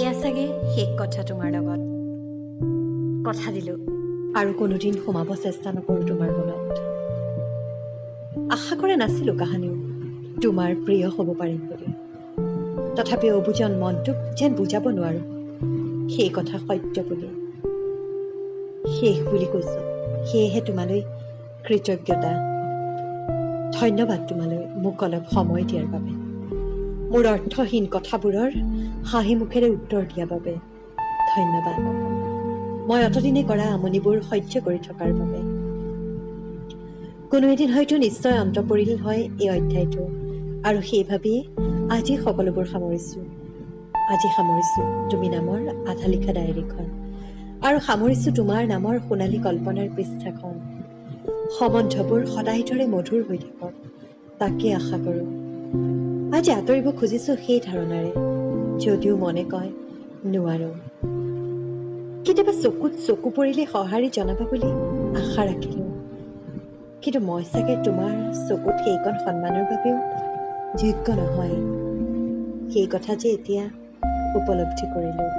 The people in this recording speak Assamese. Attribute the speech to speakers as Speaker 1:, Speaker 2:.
Speaker 1: এয়া চাগে শেষ কথা তোমাৰ লগত। কথা দিলোঁ,
Speaker 2: আৰু কোনোদিন সোমাব চেষ্টা নকৰোঁ তোমাৰ মনত। আশা কৰা নাছিলোঁ কাহানিও তোমাৰ প্ৰিয় হ'ব পাৰিম বুলি। তথাপি অবুজন মনটোক যেন বুজাব নোৱাৰোঁ সেই কথা সত্য বুলি। শেষ বুলি কৈছোঁ, সেয়েহে তোমালৈ কৃতজ্ঞতা, ধন্যবাদ তোমালৈ মোক অলপ সময় দিয়াৰ বাবে, মোৰ অৰ্থহীন কথাবোৰৰ হাঁহি মুখেৰে উত্তৰ দিয়াৰ বাবে ধন্যবাদ, মই অতদিনে কৰা আমনিবোৰ সহ্য কৰি থকাৰ বাবে। কোনো এদিন হয়তো নিশ্চয় অন্ত পৰিল হয় এই অধ্যায়টো, আৰু সেই ভাবিয়ে আজি সকলোবোৰ সামৰিছোঁ। আজি সামৰিছোঁ তুমি নামৰ আধা লিখা ডায়েৰীখন, আৰু সামৰিছোঁ তোমাৰ নামৰ সোণালী কল্পনাৰ পৃষ্ঠাখন। সম্বন্ধবোৰ সদায় দৰে মধুৰ হৈ থাকক, তাকে আশা কৰোঁ। আজি আঁতৰিব খুজিছোঁ সেই ধাৰণাৰে, যদিও মনে কয় নোৱাৰোঁ। কেতিয়াবা চকুত চকু পৰিলে সঁহাৰি জনাবা বুলি আশা ৰাখিলোঁ, কিন্তু মই চাগে তোমাৰ চকুত সেইকণ সন্মানৰ বাবেও যোগ্য নহয়, সেই কথা যে এতিয়া উপলব্ধি কৰিলোঁ।